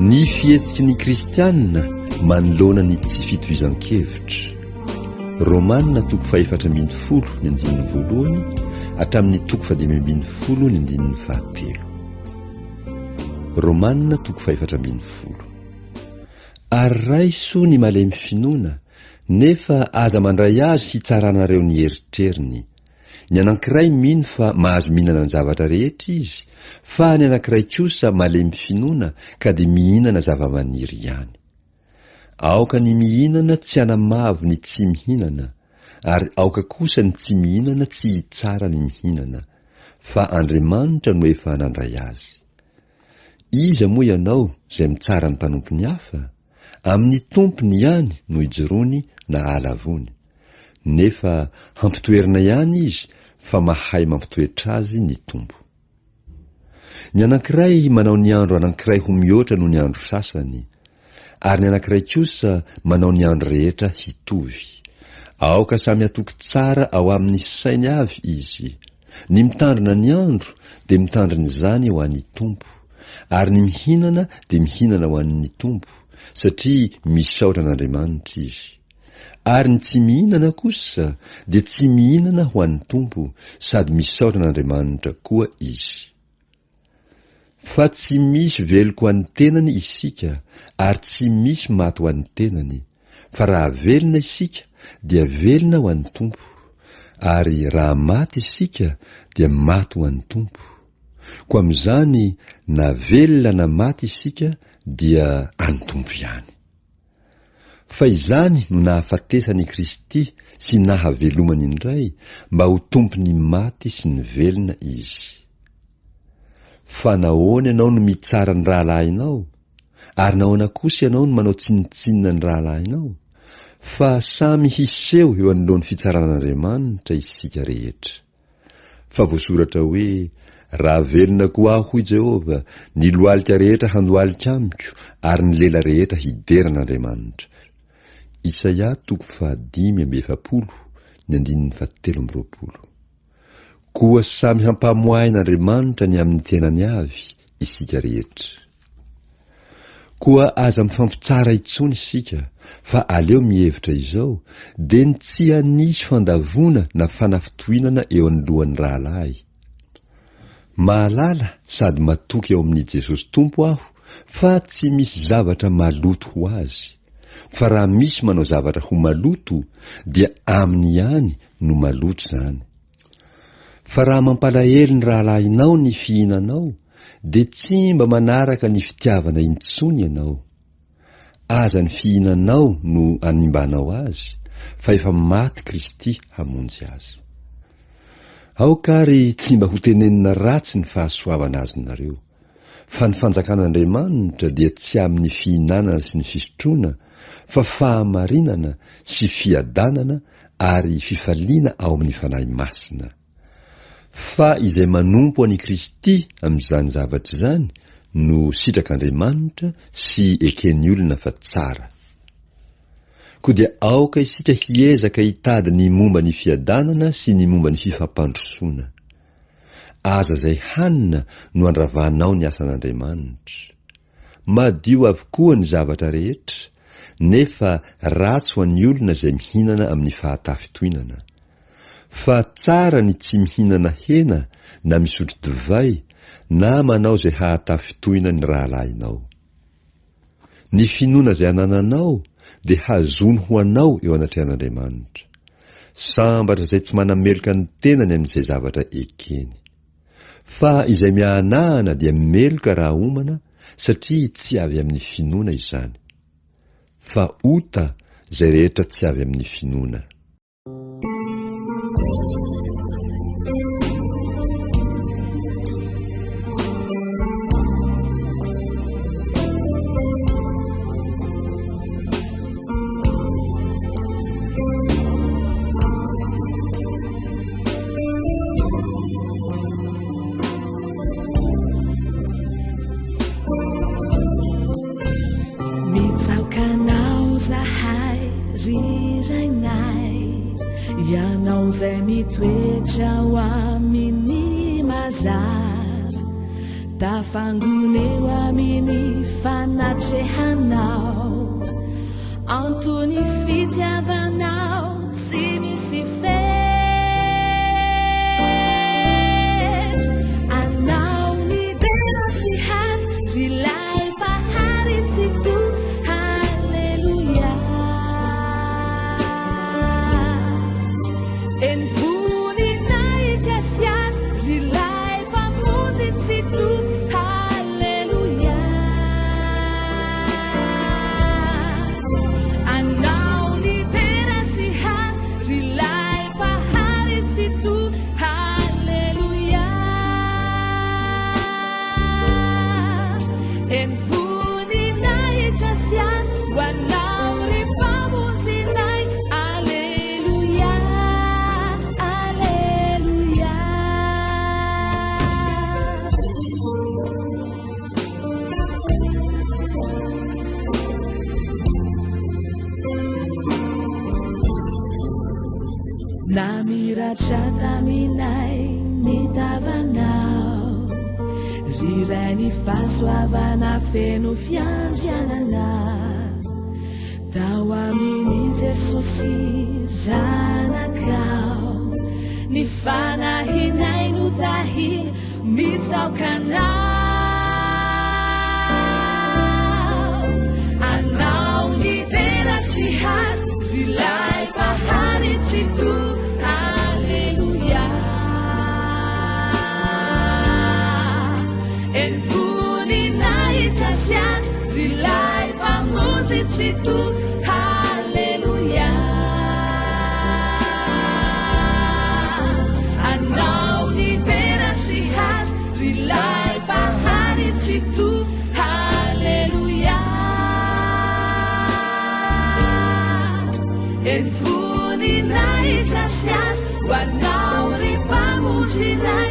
Ny fihetsiky ny kristiana manoloana ny tsy fitovizan-kevitra. Romana toko faha-14 ny andininy voalohany hatramin'ny toko faha-15 ny andininy fahatelo. Romana toko faha-14. Ary raiso ny malemy finoana, nefa aza mandray azy hitsaranareo ny eritreriny. Ny anankiray mino fa mahazo mihinana ny zavatra rehetra izy, fa ny anankiray kosa malemy finoana ka dia mihinana zava-maniry ihany. Aoka ny mihinana tsy hanamavo ny tsy mihinana, ary aoka kosa ny tsy mihinana tsy hitsara ny mihinana, fa Andriamanitra no efa nandray azy. Iza moa ianao izay mitsara ny mpanompon'ny hafa? Amin'ny Tompony ihany no ijoroany na ahalavoany. Nefa hampitoerina ihany izy fa mahay mampitoetra azy ny Tompo. Ny anankiray manao ny andro anankiray ho mihoatra noho ny andro sasany, ary ny anankiray kosa manao ny andro rehetra hitovy. Aoka samy hatoky tsara ao amin'ny sainy avy izy. Ny mitandrina ny andro dia mitandrina izany ho an'ny Tompo, ary ny mihinana dia mihinana ho an'ny Tompo, satria misaotra an'Andriamanitra izy. Ary ny tsy mihinana kosa dia tsy mihinana ho an'ny Tompo, sady misaotra an'Andriamanitra koa izy. Fa tsy misy veloko ho an'ny tenany isika, ary tsy misy maty ho an'ny tenany, fa raha velona isika, dia velona ho an'ny Tompo, ary raha maty isika, dia maty ho an'ny Tompo. Koa amin'izany na velona na maty isika, dia an'ny Tompo ihany. Fa izany no nahafatesan' i Kristy sy nahavelomany indray mba ho Tompon' ny maty sy ny velona Izy. Fa nahoana ianao no mitsara ny rahalahinao? Ary nahoana kosa ianao no manao tsinontsinona ny rahalahinao? Fa samy hiseho eo anoloan'ny fitsaran'Andriamanitra isika rehetra. Fa voasoratra hoe, Raha velona koa aho, hoy Jehovah, ny lohalika rehetra handohalika amiko, ary ny lela rehetra hidera an'Andriamanitra. Isaia toko faha-45, ny andininy faha-23. Koa samy hampamoahin'Andriamanitra ny amin'ny tenany avy isika rehetra. Koa aza mifampitsara intsony isika, fa aleo mihevitra izao, dia ny tsy hanisy fandavoana na fanafitohinana eo anoloan'ny rahalahy. Mahalala sady matoky ao amin'i Jesosy Tompo aho fa tsy misy zavatra maloto ho azy, fa raha misy manao zavatra ho maloto, dia aminy ihany no maloto izany. Fa raha mampalahelo ny rahalahinao ny fihinanao, dia tsy mba manaraka ny fitiavana intsony ianao. Aza ny fihinanao no animbanao azy, fa efa maty Kristy hamonjy azy. Aoka ary tsy mba hotenenina ratsy ny fahasoavana azonareo. Fa ny fanjakan'Andriamanitra dia tsy amin'ny fihinanana sy ny fisotroana, fa fahamarinana sy fiadanana ary fifaliana ao amin'ny Fanahy Masina. Fa izay manompo an'i Kristy amin'izany zavatra izany no sitrak'Andriamanitra sy eken'ny olona fa tsara. Koa dia aoka isika hiezaka hitady ny momba ny fiadanana sy ny momba ny fifampandrosoana. Aza izay hanina no andravanao ny asan'Andriamanitra. Madio avokoa ny zavatra rehetra, nefa ratsy ho an'ny olona izay mihinana amin'ny fahatafintohinana. Fa tsara ny tsy mihinana hena na misotro divay na manao izay hahatafintohina ny rahalahinao. Ny finoana izay anananao dia hazony ho anao eo anatrehan'Andriamanitra. Sambatra izay tsy manameloka ny tenany amin'izay zavatra ekeny. Fa izay miahanahana dia meloka raha homana satria tsy avy amin'ny finoana izany. Fa ota izay rehetra tsy avy amin'ny finoana. Mitsaoka anao zahay ry Rainay, Ianao izay mitoetra ao amin'ny mazava, tafangona eo amin'ny fanahy. anatrehanao. Antony fitiavanao tsy misy fetra. Anao ny dera sy haja, ry ilay Mpahary Tsitoha. Haleloia. Eny voninahitra sy haja, ry ilay Mpamonjy Tsitoha. Haleloia. Anao ny dera sy haja, ry ilay Mpahary Tsitoha. Haleloia. Eny voninahitra sy haja ho anao, ry Mpamonjinay. Aleloia, aleloia. Namiratra taminay ny tavanao, ry Ray ny fahasoavana feno fiandrianana. Tao amin'i Jesosy Zanakao, ny fanahinay no tahina mitsaoka anao. Anao ny dera sy haja, ry ilay Mpahary Tsitoha. Haleloia. Eny voninahitra sy haja, ry ilay Mpamonjy Tsitoha. Haleloia. Anao ny dera sy haja, ry ilay Mpahary Tsitoha. Haleloia. Eny voninahitra sy haja ho anao, ry Mpamonjinay.